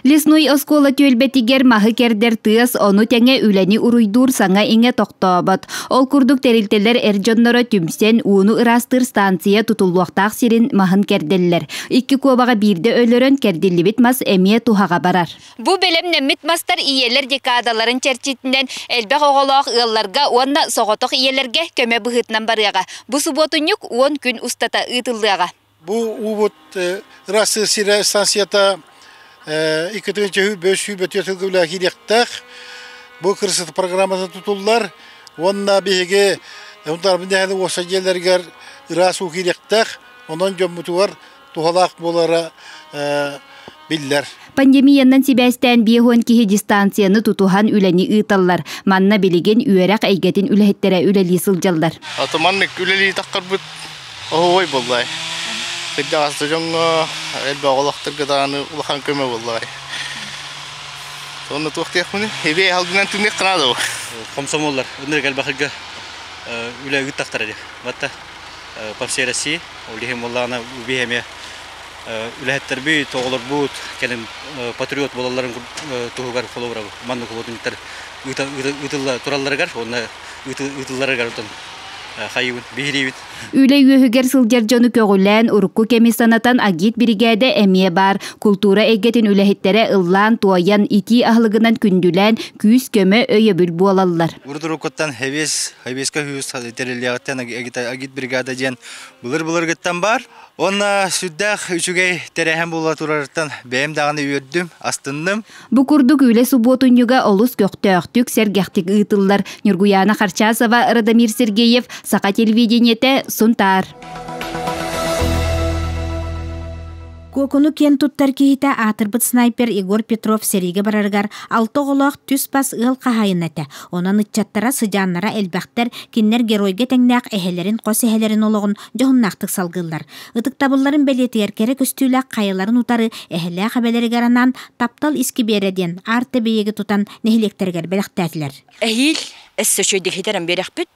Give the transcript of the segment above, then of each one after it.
Лесной оскуола түөлбэтигэр маһы кэрдэр тыас, ону тэҥэ үлэни уруйдуур саҥа-иҥэ тохтообот. Ол курдук тэрилтэлэр эр дьонноро түмсэн, ууну ыраастыыр станция тутуллуохтаах сирин маһын кэрдэллэр. Икки куобаҕы биирдэ өлөрөн, кэрдиллибит мас эмиэ туһаҕа барар. Бу бэлэмнэммит мастар ийэлэр декадаларын чэрчитинэн элбэх оҕолоох ыалларга уонна соҕотох ийэлэргэ көмө быһыытынан барыаҕа. Бу субуотунньук 10 күн устата ыытыллыаҕа. Бу уубут ыраастыыр сирэ станцията 2 504 сылга үлэҕэ киириэхтээх. Бу кырсыт программата тутуллар уонна биһиги Унтаарбын нэһилиэк уопсай дьиэлэригэр ыраас уу киириэхтээх. Онон дьоммутугар туһалаах буолара биллэр. Пандемиянан сибээстээн 50 киһи дистанцияны тутуһан үлэни ыыталлар. Манна билигин үөрэх эйгэтин үлэһиттэрэ үлэлии сылдьаллар. Ото маннык үлэлии таххарбыт оһуой буоллай. Кырдьаҕас дьоҥҥо элбэх оҕолохторго даҕаны улахан көмө буоллай. Онно туох диэхпиний? Эбии аһылгынан түннүк наада Комсомоллар ынырык элбэхиргэ үлэ ыыттахтара дии. Батта по всей России. Ол иһин буоллаҕына убиһ эмиэ үлэһиттэрбит, оҕолорбут кэлин патриот буолалларын туһугар холобура маннык холотунньуктар ыытылла туралларыгар уонна ыытылларыгар отон хайыбын биһириибит. Үлэ үөһүгэр сылдьар дьону көҕүлээн, урукку кэми санатан агит биригээдэ эмиэ баар. Култуура эйгэтин үлэһиттэрэ ыллаан-туойан, итии аһылыгынан күндүлээн, күүс-көмө, өйөбүл буолаллар. Урут-уруккуттан Хэбиэс, Хэбиэскэ үһүс тэриллиэҕиттэн агит бригада диэн былыр-былыргыттан баар. Уонна сүрдээх үчүгэй тэрээһин буола турарыттан бэйэм даҕаны үөрдүм, астынным. Бу курдук үлэ субуотунньуга олус көхтөөхтүк, сэргэхтик ыытыллар. Ньургуйаана Харчасова, Радомир Сергеев, Саха телевидениетэ, Сунтаар. Куокуну киэн туттар киһитэ аатырбыт снайпер Егор Петров сэриигэ барарыгар алта оҕолоох түс-бас ыал хаһаайына этэ. Онон ыччаттара, сыдьааннара элбэхтэр, кинилэр геройга тэҥнээх эһэлэрин, хос эһэлэрин олоҕун дьоһуннаахтык салгыыллар. Ытыктабылларын бэлиэтигэр кэрэ көстүүлээх хайаларын утары эһэлээх эбэлэригэр анаан «Таптал искибиэрэ» диэн аар тэбийиги тутан нэһилиэктэригэр бэлэхтээтилэр. Эһиил өссө үчүгэйдик иһитэрэн биэрэхпит.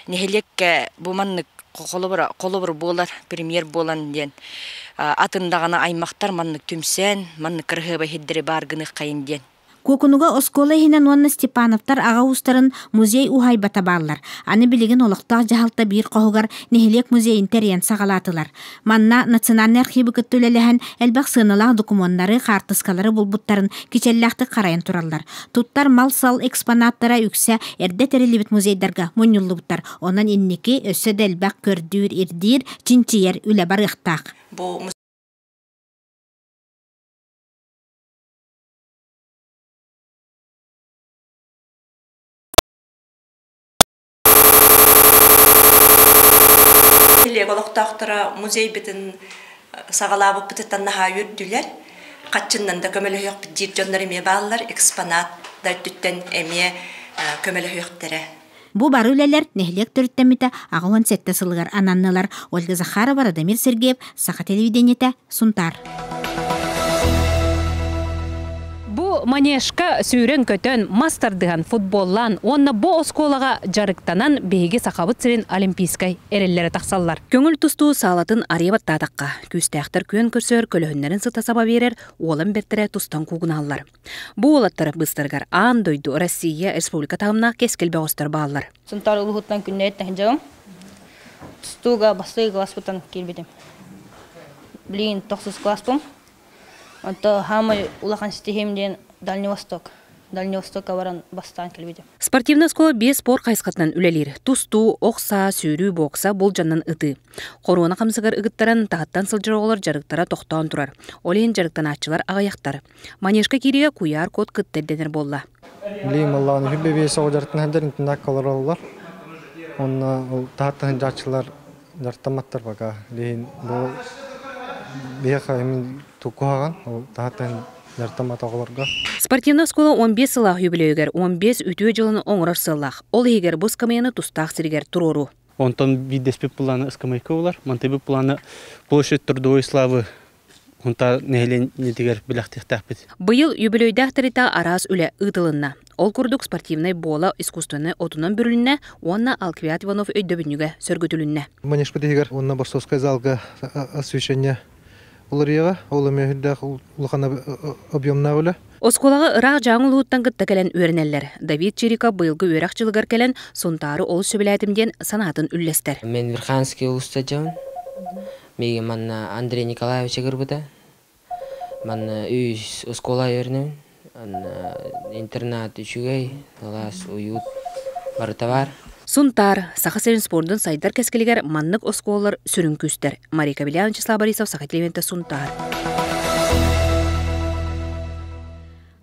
Нэһилиэккэ бу маннык холобура холобур буолар, премьер буолан диэн атын даҕаны аймахтар маннык түмсэн, маннык кыраһыабай сирдэри баар гыныаххайын диэн. Куокунуга оскуола иһинэн уонна Степановтар аҕа уустарын музей уһаайбата бааллар. Аны билигин олохтоох дьаһалта биир хоһугар нэһилиэк музейын тэрийэн саҕалаатылар. Манна Национальнай архивы кытта үлэлэһэн элбэх сыаналаах докумуоннары, хаартыскалары булбуттарын кичэллээхтик харайан тураллар. Туттар мал-сал экспонаттара үксэ эрдэ тэриллибит музейдарга мунньуллубуттар. Онон инники өссө да элбэх көрдүүр, ирдиир, чинчийэр үлэ барыахтаах. Бу Нэһилиэк олохтоохторо музейбытын саҕалаабыппытыттан наһаа үөрдүлэр. Хаччыннан да көмөлөһүөхпүт диир дьоннор эмиэ бааллар, экспонат да өттүттэн эмиэ көмөлөһүөхтэрэ. Бу бары үлэлэр нэһилиэк төрүттэммитэ 87 сылыгар ананнылар. Ольга Захарова, Радомир Сергеев, Саха телевидениетэ, Сунтаар. Бу манежка сүүрэн-көтөн, мас тардыһан, футболлаан уонна бу оскуолаҕа дьарыктанан биһиги Сахабыт сирин олимпийскай эрэллэрэ тахсаллар. Көҥүл тустуу саалатын арыйа баттаатахха, күүстээхтэр күөн көрсөр көлөһүннэрин сыта саба биэрэр уолан бэртэрэ тустан куугунаһаллар. Бу уолаттар быыстарыгар аан дойду, Россия, республика таһымнаах кэскил бөҕөстөр бааллар. Сунтаар улууһуттан күннэйиттэн сылдьабын. Тустууга бастакы класспыттан киирбитим. Билигин тохсус класспын. Онто хаамай улахан ситиһиим диэн Дальний Восток. Дальний Востокка баран бастаан кэлбитим. Спортивнай оскуола биэс спорт хайысхатынан үлэлиир. Тустуу, ох саа, сүүрүү, бокса, булдьанан ытыы. Хоруона хамсыгар ыгыттаран, таһыттан сылдьар оҕолор дьарыктара тохтоон турар. Ол иһин дьарыктанааччылар аҕыйахтар. Манежка киириигэ куйаар код кытта ирдэнэр буолла. Билигин буоллаҕына үһү биэс оҕо дьарыктана сылдьар интернакка олороллор. Уонна ол таһыттан сылдьааччылар дьарыктамматтар пока. Билигин бу биһиэхэ мин куһаҕан ол таһыттан дьарыктаммат оҕолорго. Спортивнай оскуола 15 сыллаах юбилейыгар 15 үтүө дьылын оҥорор сыаллаах. Ол иһигэр бу ыскамыйаны тустаах сиригэр туруоруу. Онтон биирдэспит планы ыскамыйка булар. Мантыйбыт планы площадь трудовой славы Хунтаар нэһилиэнньэтигэр билэхтиэхтээхпит. Быйыл үбүлүөйдээх тэрилтэ араас үлэ ыытылынна. Ол курдук спортивнай буола искусственнай отунан бүрүлүннэ уонна Алквиад Иванов өйдөбүнньүгэ сөргүтүлүннэ. Манежпыт иһигэр уонна Борсовскай залга освещение Уларыйыаҕа, ол эмиэ сүрдээх улахан объемнаах үлэ. Оскуолаҕа ыраах Дьааҥы улууһуттан кытта кэлэн үөрэнэллэр. Давид Чириков быйылгы үөрэх дьылыгар кэлэн Сунтаары олус сөбүлээтим диэн санаатын үллэстэр. Мен Верханский улуста дьон. Миигин манна Андрей Николаевич ыгырбыта. Манна үс оскуола үөрэнэбин. Интернат үчүгэй, кылаас уют барыта баар. Сунтаар, Саха сирин спордун сайдар кэскилигэр маннык оскуолалар сүрүн күүстэр. Мария Кобелян, Вячеслав Борисов, Саха телевидениетэ Сунтаар.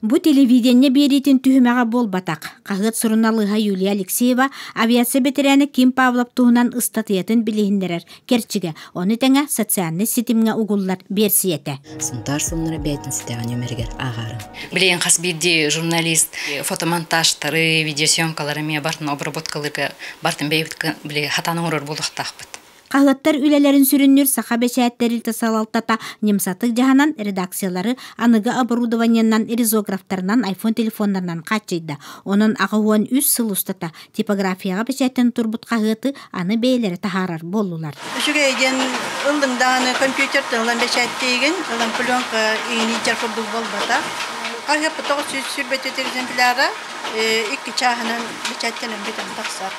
Бу телевидение биэриитин түһүмэҕэ буолбатах. Хаһыат суруналыыһа Юлия Алексеева авиация бэтэрээнэ Ким Павлов туһунан ыстатыйатын билиһиннэрэр кэрчигэ, ону тэҥэ социальнай ситимҥэ угуллар биэрсийэтэ. Сунтаар соннура бээтинсэтэҕэ нүөмэригэр ааҕаарын. Билигин хас биирдии журналист фотомонтажтары, видеосъемкалары эмиэ бартын обработкаларга бартын бэйэбит били хатаан оҥорор буолуохтаахпыт. Хаһыаттар үлэлэрин сүрүннүүр Саха бэчээт тэрилтэ салалтата ньымсатык дьаһанан редакциялары аныгы оборудованиенан, ризографтарынан, айфон телефоннарынан хааччыйда. Онон 83 сыл устата типографияҕа бэчээттэн турбут хаһыаты аны бэйэлэрэ таһаарар буоллулар. Үчүгэй диэн ыллыҥ даҕаны компьютертан ылан бэчээттиигин, ылан пленка иҥинииччэр курдук буолбата. Хаһыаппыт 924 экземпляра икки чааһынан бэчээттэнэн бүтэн тахсар.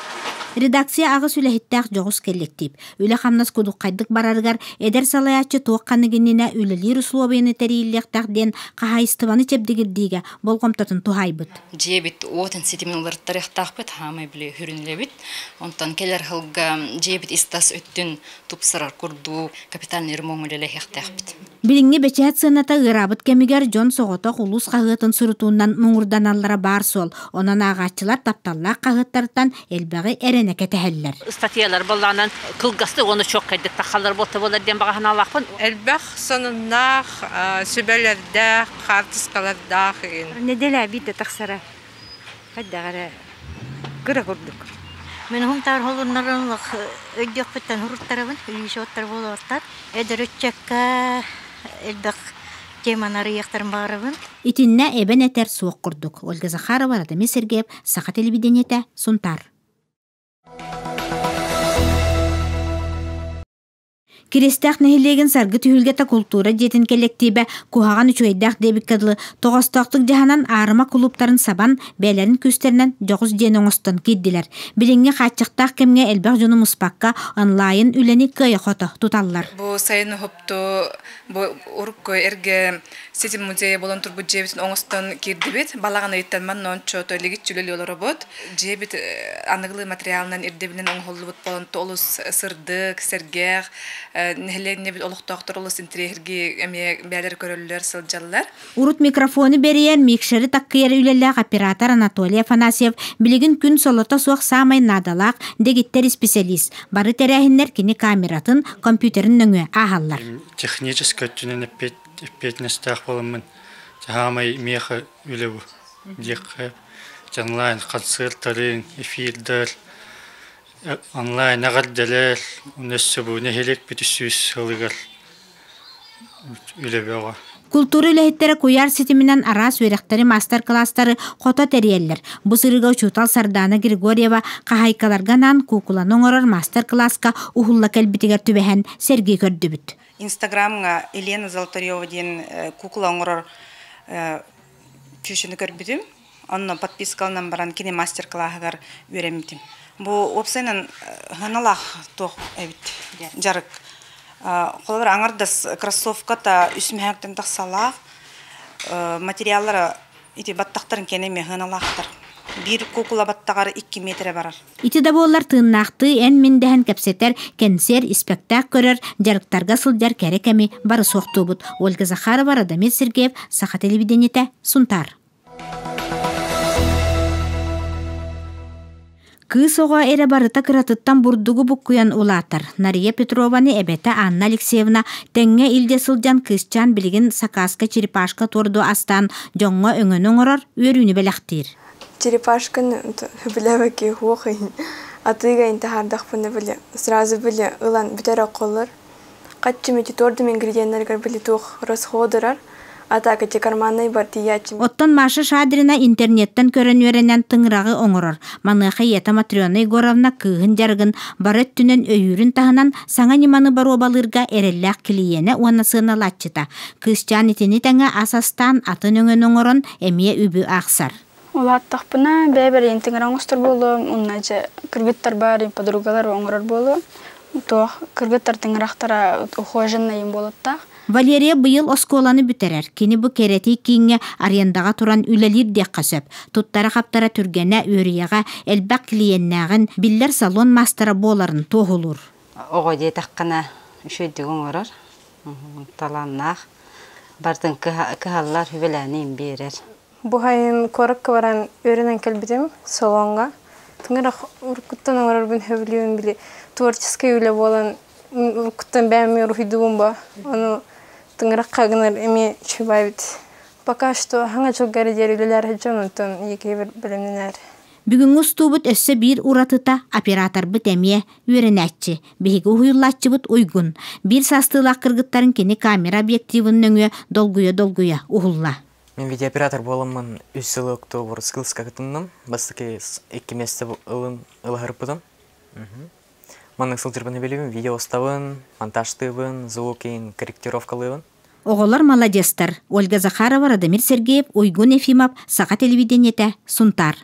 Редакция аҕыс үлэһиттээх дьоҕус кэллэктиип. Үлэ-хамнас кудуххайдык барарыгар эдэр салайааччы туох ханнык иннинэ үлэлиир услуобуйаны тэрийиллиэхтээх диэн хаһаайыстыбаны чэбдигирдиигэ болҕомтотун туһаайбыт. Дьиэбит уотун ситимин уларыттарыахтаахпыт, хаамай били хүрүнүлэбит. Онтон кэлэр сылга дьиэбит ис-тас өттүн тупсарар курдук капитальный ремонт үлэлэһиэхтээхпит. Билиҥҥи бэчээт сыаната ыараабыт кэмигэр дьон соҕотох улуус хаһыатын сурутуунан муҥурданаллара баар суол. Онон ааҕааччылар тапталлаах хаһыаттарыттан элбэҕи эрэнэ кэтэһэллэр. Ыстатыйалар боллаанан кылгастык уонна чуоккайдык таххаллар буолта буолар диэн баҕа санаалаахпын. Элбэх сонуннаах, сүбэлэрдээх, хаартыскалардаах игин. Неделя биирдэ тахсара хайдах эрэ кыра курдук. Мин уһун-таар холуннаран өйдүөхпүттэн уруттарабын, режиссер буолуохтар. Эдэр ыччакка элбэх теманы арыйыахтарын баҕарабын. Итиннэ эбэн этэр суох курдук. Ольга Захарова, Радомир Сергеев, Саха телевидениетэ, Сунтаар. Кириэстээх нэһилиэгин Саргы түһүлгэтэ култуура дьиэтин кэллэктиибэ куһаҕан үчүгэйдээх диэбиккэ дылы тоҕоостоохтук дьаһанан аарыма кулууптарын сабан, бэйэлэрин күүстэринэн дьоҕус дьиэни оҥостон киирдилэр. Билиҥҥи хааччахтаах кэмҥэ элбэх дьону муспакка онлайн үлэни кыайа-хото туталлар. Бу сайын уһупту бу урукку эргэ ситим музейа буолан турбут дьиэбитин оҥостон киирдибит. Балаҕан ыйыттан манна ончото лигит үлэлии олоробут. Дьиэбит аныгылыы материалынан ирдэбинэн оҥоһуллубут буолан олус сырдык, сэргэх, нэһилиэнньэбит олохтоохтор олус интириэһиргии эмиэ бээлэр көрөллөр, сылдьаллар. Урут микрофону бэрийэр, микшери таккыйар үлэлээх оператор Анатолий Афанасьев билигин күн солото суох саамай наадалаах дэгиттэр исписэлиис. Бары тэрээһиннэр кини камератын, компьютерын нөҥүө ааһаллар. Техническэй өттүнэн эппиэтинэстээх буоламмын, хаамай миэхэ үлэ бу диэххэ онлайн концерттарын, эфирдэр, онлайн эҕэрдэлэр, өссө бу нэһилиэкпит үс сылыгар үлэ бөҕө. Култуура үлэһиттэрэ куйаар ситиминэн араас үөрэхтэри, маастар-кылаастары хото тэрийэллэр. Бу сырыыга учуутал Сардаана Григорьева хаһаайкаларга анаан куукуланы оҥорор маастар-кылааска уһулла кэлбитигэр түбэһэн сэргии көрдүбүт. Инстаграмҥа Елена Золотарева диэн куукула оҥорор чүүчүнү көрбүтүм. Онно подпискаланан баран кини мастер-класһыгар үөрэммитим. Бу уопсайынан сыаналаах туох эбит дьарык. Холобур, аҥардас кроссовката үс мөһөөктөн тахсалаах, материаллара ити баттахтарын киэнэ эмиэ сыаналаахтар. Биир куукула баттаҕар 2 метрэ барар. Ити да буоллар тыыннаахтыы эн-мин дэһэн кэпсэтэр, кэнсиэр, испэктээк көрөр, дьарыктарга сылдьар кэрэ кэми бары суохтуубут. Ольга Захарова, Радомир Сергеев, Саха телевидениетэ, Сунтаар. Кыыс оҕо эрэ барыта кыратыттан бурдугу буккуйан улаатар. Нария Петрованы эбэтэ Анна Алексеевна тэҥҥэ илдьэ сылдьан кыысчаан билигин сакааска черепашка туорду астаан дьоҥҥо өҥөнү оҥорор, үөрүүнү бэлэхтиир. Черепашканы билэбэки хуох иһин атыыга интихаардахпына били сразу били ылан бүтэр окколлор. Хаччым ити тордум ингредиеннэригэр били туох расходурар. А так эти карманный бар тиийээччим. Оттон Маша Шадрина интернеттэн көрөн үөрэнэн тыҥыраҕы оҥорор. Маныаха ийэтэ Матрена Егоровна кыыһын дьарыгын бары өттүнэн өйүүрүн таһынан саҥа ньыманы боруобалыырга эрэллээх килийиэнэ уонна сыаналааччыта. Кыысчаан итини тэҥэ ас астаан, атын өҥөнү оҥорон эмиэ үбү аахсар. Улааттахпына бэйэбэр тыҥыра оҥостор буолуом, уонна дьэ кыргыттарбар подругалар оҥорор буолуом. Туох кыргыттар тыҥырахтара ухоженный буолуттаах. Валерия быйыл оскуоланы бүтэрэр. Кини бу кэрэтий кииҥҥэ арендаҕа туран үлэлиир диэххэ сөп. Туттара-хаптара түргэнэ, үөрүйэҕэ, элбэх клиеннээҕин, биллэр салон маастара буоларын туоһулуур. Оҕо диэтэххинэ үчүгэйдик оҥорор, талааннаах, бардын кыһаллар, үбэлээниин биэрэр. Бу сайын куоракка баран үөрэнэн кэлбитим салоҥҥа. Тыҥырах уруккуттан оҥорорбун сөбүлүүбүн били творческай үлэ буолан уруккуттан бэйэм уруһуйдуубун бо. Ону тыҥырахха гынар эмиэ үчүгэй эбит. Пока что хаҥа дьылга эрэ диэри үлэлээр сылдьан онтон ийэкэбэр бэлэмнэнээр. Бүгүҥҥү устуубут өссө биир уратыта операторбыт эмиэ үөрэнээччи. Биһиги уһуйуллааччыбыт Уйгун. Биир саастыылаах кыргыттарын кини камера объективын нөҥүө долгуйа-долгуйа уһулла. Мин видеооператор буоламмын үс сыл октябрь Скилска кытынным. Бастакы икки место ылын ылаһарыппытым. Маннык сылдьарбын билибин, видео устабын, монтажтыыбын, звукин корректировкалыыбын. Оҕолор маладьыастар. Ольга Захарова, Радомир Сергеев, Уйгун Ефимов, Саха телевидениетэ, Сунтаар.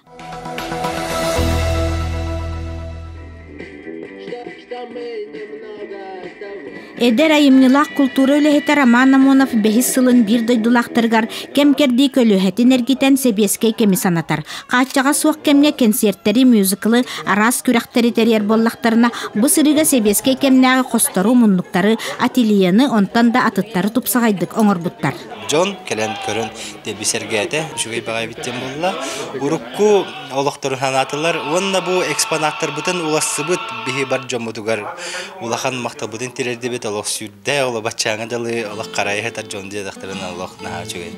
Эдэр айымньылаах култуура үлэһитэ Роман Амонов бэһис сылын биир дойдулаахтарыгар кэм-кэрдии көлүөһэтин эргитэн сэбиэскэй кэми санатар. Хааччаҕа суох кэмҥэ кэнсиэртэри, мюзиклы, араас күрэхтэри тэрийэр буоллахтарына, бу сырыыга сэбиэскэй кэмнээҕи хостору, муннуктары, ательены, онтон да атыттары тупсаҕайдык оҥорбуттар. Дьон кэлэн көрөн дэлби сэргээтэ, үчүгэй баҕайы эбит диэн буолла. Урукку олохторун санаатылар уонна бу экспонаттарбытын улассыбыт биһи бар дьоммутугар улахан махталбытын тириэрдибит олох сүрдээх олох баччааҥа дылы олох харайа сытар дьон диэтэхтэринэ олох наһаа үчүгэй.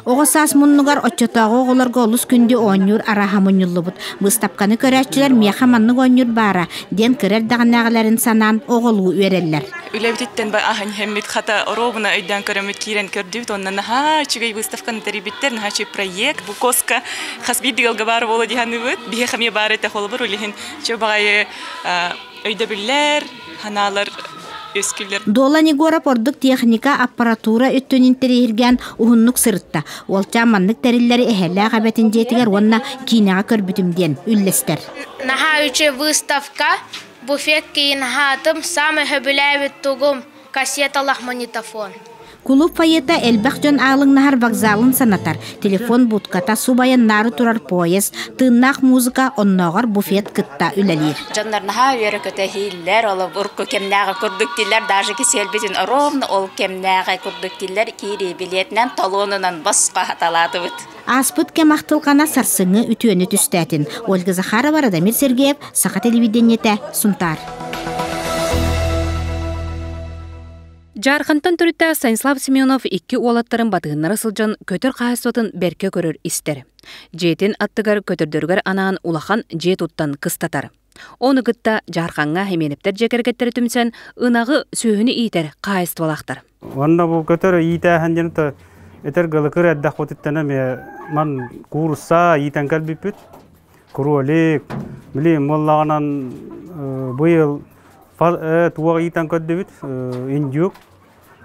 Оҕо саас муннугар оччотооҕу оҕолорго олус күндү оонньуур арааһа мунньуллубут. Быыстапканы көрөөччүлэр миэхэ маннык оонньуур баара диэн кыра эрдэҕинээҕилэрин санаан оҕолуу үөрэллэр. Үлэбититтэн аһын иһэммит хата оруобуна өйдөөн көрөммүт киирэн көрдүбүт уонна наһаа үчүгэй выставканы тэрийбиттэр, наһаа үчүгэй проект. Бу коска хас биирдии ыалга баар буолуо дии саныыбыт. Биһиэхэ эмиэ баар этэ холобур, ол иһин чө баҕайы өйдөбүллэр, санаалар үөскүүллэр. Дуолан Егоров ордук техника, аппаратура өттүн интэриэһиргээн уһуннук сырытта. Уолчаан маннык тэриллэри эһэлээх эбэтин дьиэтигэр уонна киинэҕэ көрбүтүм диэн үллэстэр. Наһаа үчүгэй выставка, буфет киин аһаатым, саамай сөбүлээбит тугум кассеталаах магнитофон. Кулууп фойета элбэх дьон аалыҥнаһар вокзалын санатар. Телефон будката, субайан наары турар поезд, тыыннаах музыка, оннооҕор буфет кытта үлэлиир. Дьоннор наһаа үөрэ-көтө иһииллэр, ол урукку кэмнээҕи курдук дииллэр, даже кисиэлбитин ровно ол кэмнээҕи курдук дииллэр, киирии билиэтинэн, талонунан босхо хаталаатыбыт. Ааспыт кэм ахтылҕана сарсыҥҥы үтүөнү түстээтин. Ольга Захарова, Радомир Сергеев, Саха телевидениетэ, Сунтаар. Дьаархантан төрүттээх Станислав Семенов икки уолаттарын батыһыннара сылдьан көтөр хаһаайыстыбатын бэркэ көрөр-истэр. Дьиэтин аттыгар көтөрдөрүгэр анаан улахан дьиэ туттан кыстатар. Ону кытта Дьаархаҥҥа Химиэнэптэр дьиэ кэргэттэрэ түмсэн ынаҕы, сүөһүнү иитэр хаһаайыстыбалаахтар. Уонна бу көтөр иитээһин диэн этэр гылыкыр эрдэхпититтэн эмиэ ман куурусса иитэн кэлбиппит. Кролик, билим буоллаҕынан быйыл туох иитэн көрдүбүт индюк.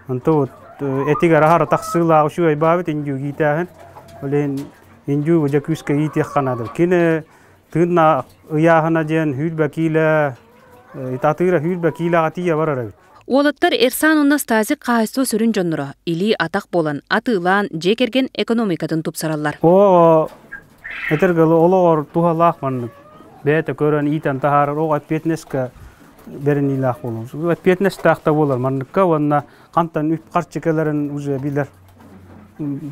Онто этигэр аһара тахсыылаах үчүгэй баабыт индюк иитээһин. Ол иһин индюк дьэ күүскэ иитиэх наада. Кини тыынна ыйааһына диэн хүүрбэ киилэ атыыра хүүрбэ киилэҕэ тиийэ барар эбит. Уолаттар Эрсан уонна Стасик хаһаайыстыба сүрүн дьонноро илии-атах буолан атыылаан дьиэ кэргэн экономикатын тупсараллар. Оо, этэргэ олоҕор туһалаах маннык бэйэтэ көрөн иитэн таһаарар оҕо эппиэтинэскэ бэриниилээх буолуон. Эппиэтинэстээх да буолар манныкка уонна хантан үп харчы кэлэрин уже билэр.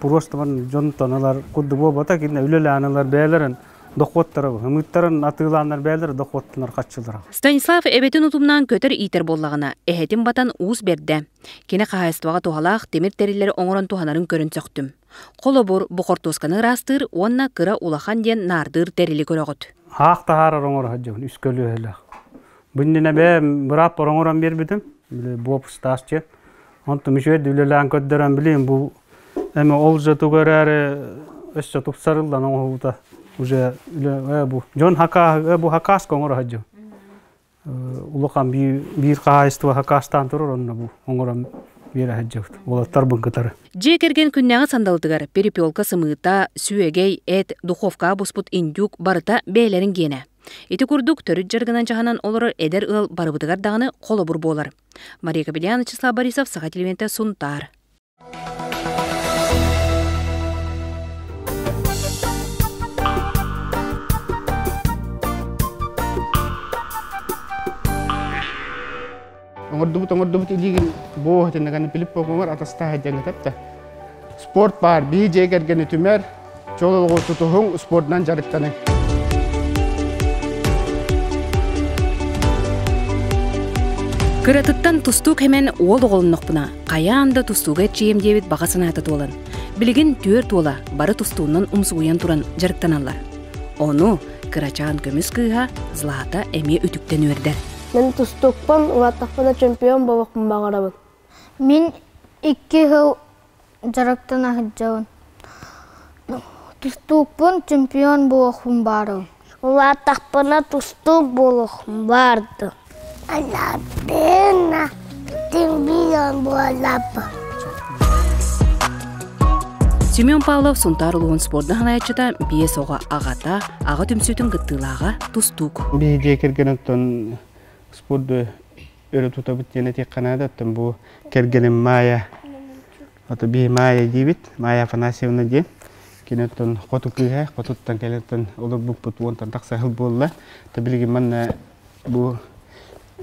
Просто дьонтон ылар курдук буолбата кинэ үлэлээн ылар бэйэлэрин дохуоттара ымыыттарын атыылааннар бэйэлэрэ дохуоттанар харчылара. Станислав эбэтин утумнаан көтөр иитэр буоллаҕына, эһэтин батан уус бэрдэ. Кини хаһаайыстыбаҕа туһалаах тимир тэриллэри оҥорон туһанарын көрөн сөхтүм. Холобур, бу хортуосканы ыраастыыр уонна кыра улахан диэн наардыыр тэрили көрөҕүт. Аах таһаарар оҥоро сылдьабын үс көлүөһэлээх. Бу иннинэ бэйэм бырааппар оҥорон биэрбитим. Били буопустаас диэн. Онтум үчүгэй үлэлээн көрдөрөн билим бу Эми ол же тугар өссө тупсарыллан оҥоһуута уже бу дьон хака бу хакас оҥоро хаджы. Улахан биир хаһаайыстыба хакастаан турар онно бу оҥорон биэрэ хаджыбыт. Уолаттарбын кытары. Дьиэ кэргэн күннээҕи сандалытыгар перепелка сымыыта, сүөгэй, эт, духовкаҕа буспут индюк барыта бэйэлэрин гиэнэ. Ити курдук төрүт дьарыгынан дьаһанан олорор эдэр ыал барыбытыгар даҕаны холобур буолар. Мария Капельян, Вячеслав Борисов, Саха телевидениетэ Сунтаар. Оҥордубут оҥордубут илиигин бу этиннэгэн Пилиппо атастаах дьаҥы тапта. Спорт баар бии дьиэ кэргэни түмэр, чол олоҕу тутуһуҥ, спордунан дьарыктаныҥ. Кыратыттан тустуук хэмэн уол оҕолоннохпуна, хайаан да тустууга эрчийэм диэбит баҕа санаата туолан, билигин түөрт уола бары тустуунан умсугуйан туран дьарыктаналлар. Ону кырачаан көмүс кыыһа Злата эмиэ үтүктэн үөрдэр. Мин тустуукпун, улааттахпына чемпион буолуохпун баҕарабын. Мин икки сыл дьарыктана сылдьабын. Тустуукпун чемпион буолуохпун баарым. Улааттахпына тустуук буолуохпун баардым. Алабына чемпион буолаппын. Семен Павлов Сунтаар улууһун спордун ханаайчыта биэс оҕо аҕата, аҕа түмсүүтүн кыттыылааҕа тустуук. Биһи дьиэ кэргэн оттон спорду өрө тутабыт диэн этиэххэ наада. Оттон бу кэргэним Майя, ото биһи Майя диибит, Майя Афанасьевна диэн. Кини оттон хоту кыыһа, хотуттан кэлэн олорбуппут уонтан тахса сыл буолла. То билигин манна бу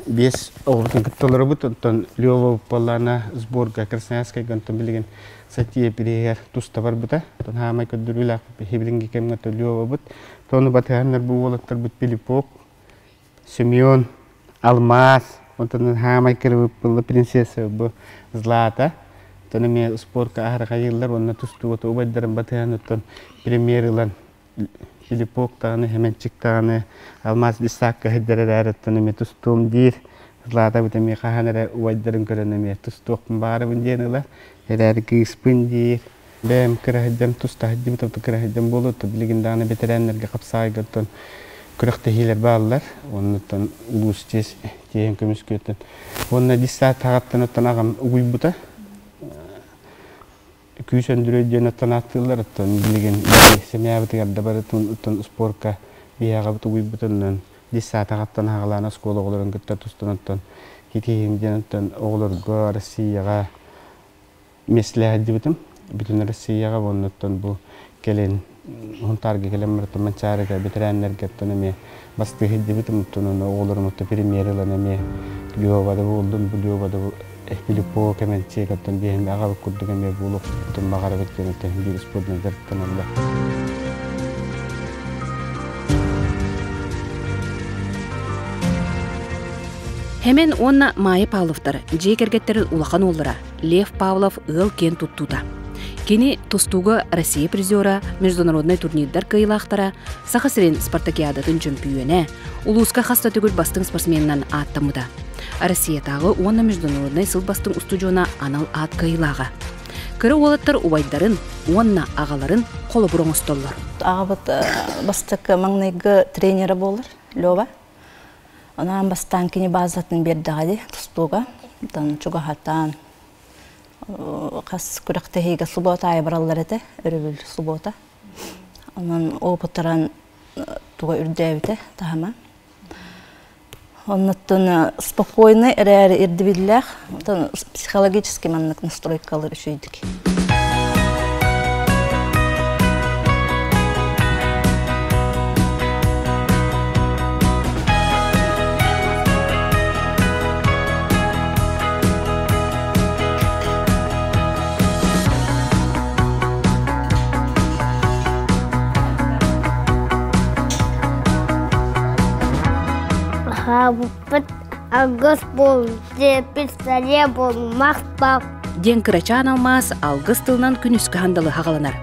биэс оҕобутун кытта олоробут. Оттон Лева буоллаана сборга Красноярскайга онтон билигин Сатия бириһигэр туста барбыта. Оттон хаамай көрдөрүүлээх билиҥҥи кэмҥэ Левабыт. Тону батыһаннар бу уолаттарбыт Пилипок, Семен, Алмаас, онтон хаамай кырыбыппылла принцесса бу Злата. Оттон эмиэ спорка аһарҕайыыллар уонна тустууга убайдарын батыһан оттон премьер ылан Филиппок даҕаны, Хэмэнчик даҕаны, Алмаас Бисакка сирдэр эрээри оттон эмиэ тустуом диир. Злата бит эмиэ хаһан эрэ убайдарын көрөн эмиэ тустуохпун баҕарабын диэн ылар. Эрээри кыыспын диир. Бэйэм кыраһыдьам тустаһыдьыбыт оттон кыраһыдьам буолуо билигин даҕаны бэтэрээннэргэ хапсаҕайга оттон күрэхтэһиилэр бааллар. Оннуттан улуус чиэс тиэһин көмүскүөттэн. Уонна десант хаҕаттан оттон аҕам угуйбута. Күүс өндүрүй диэн оттон ааттыыллар оттон билигин сэмэбитигэр да барытын оттон спорка биһиэҕэбит угуйбутунан десант аҕаттан аҕалаан оскуола оҕолорун кытта тустан оттон хитиһин диэн оттон оҕолорго Россияҕа миэстэлэһэрдибитим. Бүтүн Россияҕа уоннуттан бу кэлин Хунтаарга кэлэн барытын Манчаарыга бэтэрээннэргэ оттон эмиэ бастыы сылдьыбытым. Оттон ону оҕолорум отто премьер ылан эмиэ Левада буоллун, бу Левада Филиппо Кэмэнчиэк оттон биэһин аҕабыт курдук эмиэ буолуохпутун баҕарабыт диэн оттон биир спордунан дьарыктаналлар. Хэмэн уонна Майя Павловтар дьиэ кэргэттэрин улахан уоллара Лев Павлов ыал киэн туттуута. Кини тустууга Россия призера, международнай турнирдар кыайыылаахтара, Саха сирин спартакиадатын чөмпүйүөнэ, улууска хас да төгүл бастыҥ спортсменынан ааттаммыта. Россиятааҕы уонна международнай сыл бастыҥ устудьуона анал аат кыайыылааҕа. Кыра уолаттар убайдарын уонна аҕаларын холобур оҥостоллор. Аҕабыт бастакы маҥнайгы тренерэ буолар Лева. Анаан бастаан кини базатын биэрдэҕэ дии тустууга. Онтон чугаһатан хас күрэхтэһиигэ субуота аайы бараллар этэ, өрөбүл субуота. Онон опытыран туга үрдээбитэ таһыма. Оннуттан спокойный эрээри ирдибиллээх, оттон психологически маннык настройкалар үчүгүйдүк. Аһаабыппыт алгыс буолун, сиэппит сэлиэ буолун, махтал. Диэн кырачаан алмаас алгыс тылынан күнүскү сандалы хаҕаланар.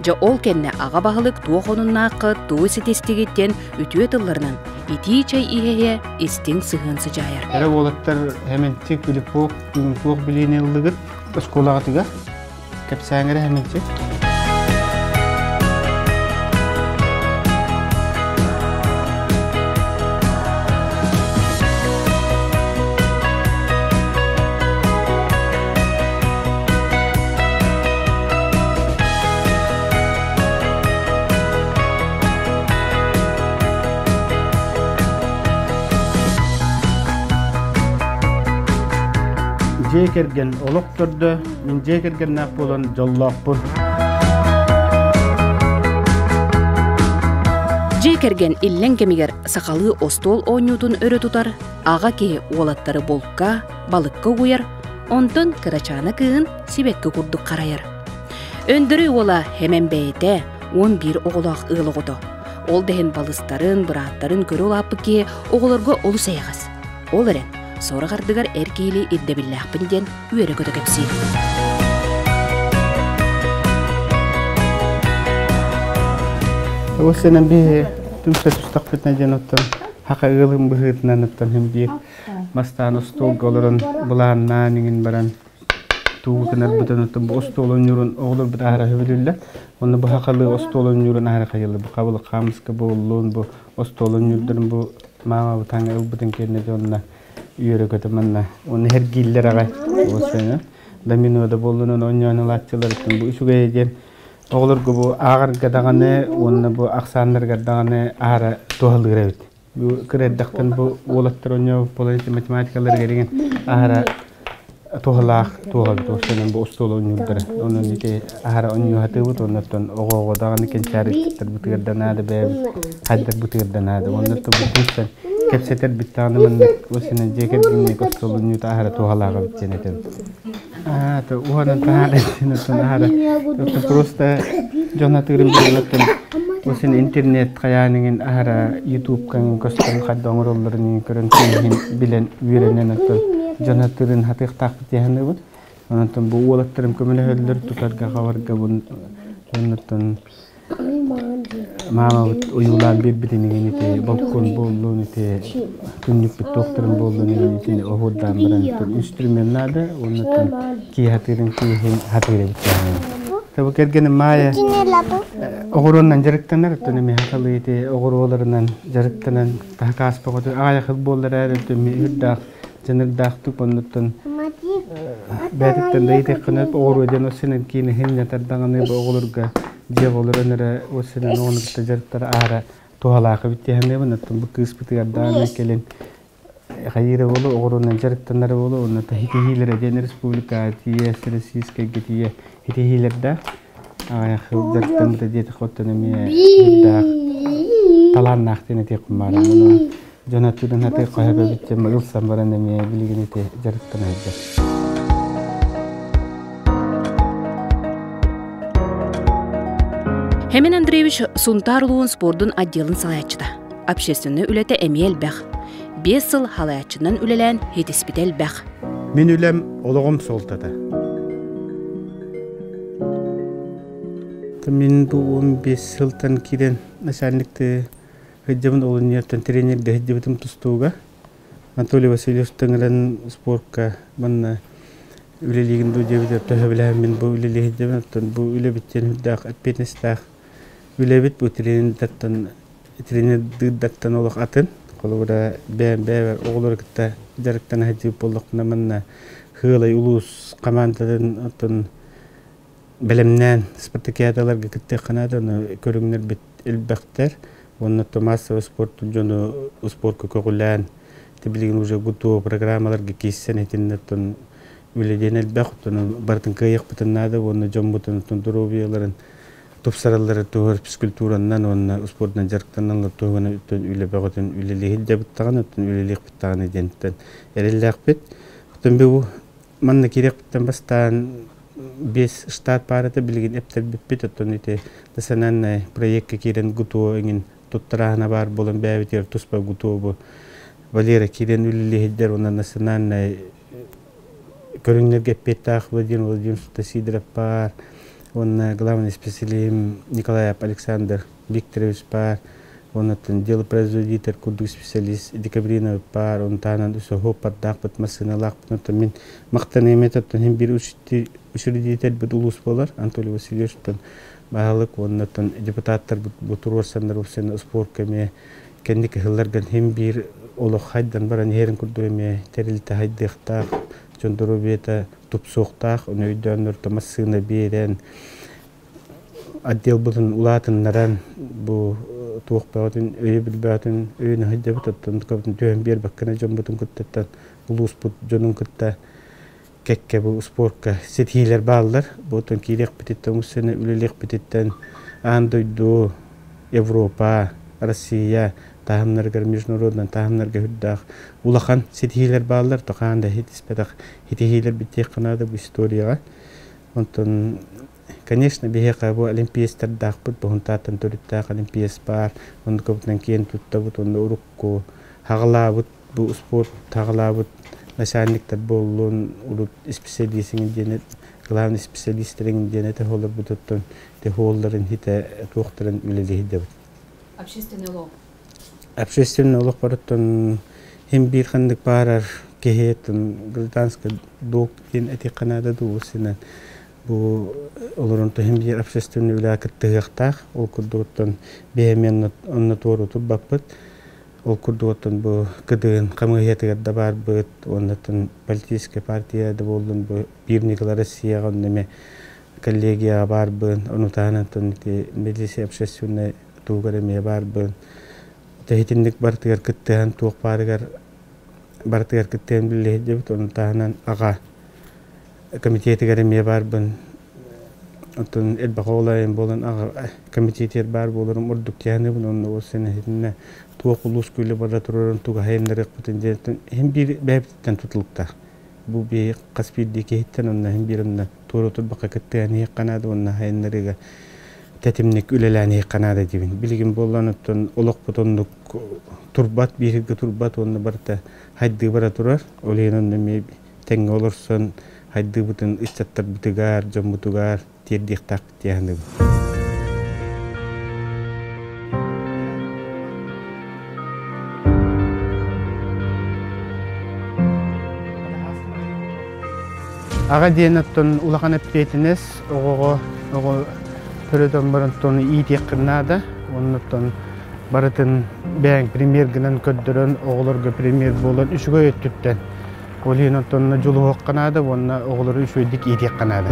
Дьэ ол кэннэ аҕа баһылык туох онуннааххыт, тугу ситистигит диэн үтүө тылларынан итии чэй иһэ-иһэ истиҥ сыһыан сыдьаайар. Эрэ уолаттар Хэмэнчик, Филиппов бүгүн туох билиини ыллыгыт оскуолаҕытыгар? Кэпсээҥ эрэ хэминчик. Дьиэ кэргэн олох төрдө, мин дьиэ кэргэннээх буолан дьоллоохпун. Дьиэ кэргэн иллэҥ кэмигэр сахалыы остуол оонньуутун өрө тутар, аҕа киһи уолаттары булка, балыкка угуйар, онтон кырачаана кыыһын сибэкки курдук харайар. Өндөрүй уола Хэмэн бэйэтэ 11 оҕолоох ыал оҕото. Ол да иһин балыстарын, бырааттарын көрө улааппыт киһи оҕолорго олус эйэҕэс. Ол эрэн, сорох ардыгар эр киһилии ирдэбиллээхпин диэн үөрэ-көтө кэпсиир. Ол сенен биһи түмсэ түстөхпүтүнэ диэн оттон хака ыалым быһыытынан оттон хим биир бастаан остуолга олорон былааннаан иҥин баран тугу гынарбытын оттон бу остуол оонньуурун оҕолорбут аһара сөбүлүүллэр. Онно бу хахалыы остуол оонньуурун аһара хайыллар. Бу хабылык хаамыска буоллун, бу остуол оонньуурдарын бу маамабыт аҥа ылбытын кэннэ дьонно үөрэ-көтө манна уонна эргииллэр аҕай. Ол домино да буоллун оонньоон ылааччыларыттан бу үчүгэй диэн оҕолорго бу ааҕарга даҕаны уонна бу ахсааннарыгар даҕаны аһара туһалыыр эбит. Бу кыра эрдэхтэн бу уолаттар оонньообут буолан математикаларыгар игин аһара туһалаах туоһабыт уопсайынан бу остуол оонньуурдара. Онон ити аһара оонньуу сатыыбыт оннуттан оҕо-оҕо даҕаны кэнчээри ыччаттарбытыгар да наада бэйэбит хайдарбытыгар да наада. Оннуттан бу түмсэн кэпсэтэрбит даҕаны маннык уопсайынан дьиэ кэргэнник остуол оонньуута аһара туһалаах эбит диэн этэбит. Аа, то уһанан таһаар оттон аһара просто дьон атыырын билэн Осин интернет хайааныгын аһара ютубкан көстөн хайда оҥороллорун көрөн киһин билэн үөрэнэн оттон дьон атыырын хатыахтаахпыт диэханыбыт. Онтон бу уолаттарым көмөлөһөллөр тутарга хабарга бун оннуттан маамабыт уйуулаан биэрбитин игин ити балкон буоллун ити күннүкпүт туохтарын буоллун игин итини оһуордаан баран инструмент наада оннуттан кии хатыырын кииһин хатыыр эбит Табы кэргэним Маайа оҕуруоннан дьарыктанар, оттон эмиэ хахалыы ити оҕуруоларынан дьарыктанан таһа кааспаҕа аҕайах буоллар ээр өттүн үрдээх дьанырдаахтык оннуттан бээтиттэн да итэххинэ оҕуруо диэн осинэн киин иһин даҕаны бу оҕолорго дьиэ оҕолорун эрэ осинэн оҕону кытта дьарыктара аара туһалаах эбит диэхэнэбин оттон бу кыыспытыгар даҕаны кэлин хайыыра буолу оҕуруонан дьарыктанара буолу онно хитиһиилэрэ диэн республика тиийэ российскайга тиийэ хитиһиилэрдээх аҕыйах дьарыктаммыта диэтэх оттон эмиэ үрдээх талааннаах диэн этиэхпин баара дьон аттыдан хатыы хаһа бэбит ылсан баран эмиэ билигин ити дьарыктана сылдьар. Хэмин Андреевич Сунтаар улууһун спордун отделын салайааччыта. Общественнай үлэтэ эмиэ элбэх. 5 сыл халайааччынан үлэлээн хитиспитэ элбэх. Мин үлэм олоҕум суолтата. Мин бу 15 сылтан киирэн начальникты сылдьабын олунньуттан тренерде сылдьыбытым тустууга. Анатолий Васильевич тыҥыран спортка манна үлэлиигин дуу диэбитэ төһө билэһэммин бу үлэлии сылдьабын. Оттон бу үлэбиттэн үрдээх ответственностьтаах үлэбит бу тренердэртэн тренердыырдартан олох атын. Холобура бэйэм бэйэбэр оҕолору кытта дьарыктана сылдьыбыт буоллахпына манна Хыалай улуус командатын оттон бэлэмнээн спартакиадаларга кыттыахха наада, ону көрүҥнэрбит элбэхтэр. Уонна массовый спорт дьону спорка көҕүлээн билигин уже ГУТУ программаларга киирсэн итиннэ үлэлиэн элбэх, оттон барытын кыайыахпытын наада уонна дьоммутун оттон доруобуйаларын тупсараллары туһугар физкультуранан уонна спордунан дьарыктаналлар туһугар үлэ бөҕөтүн үлэлии сылдьабыттаҕына оттон үлэлиэхпит диэнтэн эрэллээхпит. Оттон бу манна киириэхпиттэн бастаан 5 штат паарата билигин эптэрбиппит, оттон ити национальный проектка киирэн ГУТУ эҥин туттарааһына баар буолан бэйэбитигэр туспа ГУТУ бу Валера киирэн үлэлиһиддэр уонна национальный көрүҥнэргэ эппиэттээх Владимир Владимирович Сидоров баар, уонна главный специалист Николаев Александр Викторович баар. Оннаттан делопроизводитель курдук специалист Декабрина бар, онтаанан үсө хоппардаахпыт, массыыналаахпыт. Онтон мин мактаныам этэ, хим бир учредитель бит улус болар, Анатолий Васильевичтан баһылык, оннаттан депутаттар бу туруорсаннар упсена спорт кеме кенник хылларган хим бир олох хайдан баран херин курдук эме терилте хайдыахтаах, дьондору бета тупсуохтаах, оны өйдөөннөр массыына биэрэн отдел бутун улаатыннаран бу туох баҕатын өйө билбээтин өйүн хайдабыт оттон көбүтүн түһэн биэр баккына дьон бутун кыттаттан улууспут дьонун кытта кекке бу спортка ситиилер бааллар. Бутун киириэх бититтен уссена үлелиэх бититтен аан дойду, Европа, Россия таһымнаргар, международный таһымнарга хүрдээх улахан ситиилер бааллар. Тохаан да хитиспетах хитиилер биттиэх канада бу историяга. Онтон, конечно, биһиэхэ бу олимпиецтардаахпыт, бу төрүттээх олимпиец бар, онну көбүтүнэн киэн туттабыт, онну урукку хагалаабыт, бу спорт хагалаабыт начальниктар боллун, урут специалистиңин диэн, главный специалисттериң диэн эте холор бутуттан, те холларын хите туохтарын үлелиһидебит. Общественный олох. Общественный олох барыттан хим бир хандык барар кеһеттен гражданский долг диэн эти канада дуусинен бу олорон хим бир общественный үлэ кыттыгыахтаах, ол курдугуттан бэһэмен онно туору турбаппыт. Ол курдугуттан бу кыдыын камыһиятыгар да барбыт, оннотон политическая партия да болдун, бу бир Николай Россияга оннеме коллегияга барбын, ону таанантон милиция общественный туугар эме барбын. Тэхитинник бартыгар кыттыхан туох барыгар бартыгар кыттыхан биллэһидебит, ону таанан ага комитетигер эме барбын. Оттон элбэх болан ага комитетер бар болорум урдук тияныбын, онно осен хитинне туох улус күле бара турорун туга хайыннарык бутун дентен хем бир бэбиттен тутулукта. Бу би каспирди кехиттен онна хем бир туору турбака кыттыган канада онна хайыннарыга тетимник үлеләни канада дибин. Билигин боллан оттон олох бутоннук турбат бирге турбат онна барта хайды бара турар. Олен онна ме теңге олорсон хайды бутун истаттар бутугар, жон бутугар тиэрдиэхтаах тиэханыбын. Ага диэн оттон улахан эппиэтинес оҕоҕо оҕо төрөтөн барантон иитиэккиннаада, оннуттан барытын бээн премьер гынан көрдөрөн оҕолорго премьер болон үчүгэй өттүттэн. Олиин оттон жулуһуокканаада, уонна оҕолору үчүгэйдик иитиэкканаада.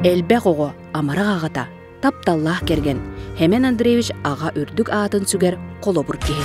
Элбэх оҕо амарах аҕата, тапталлаах керген, Хемен Андреевич аға үрдүк аатын сүгер колобур киһи.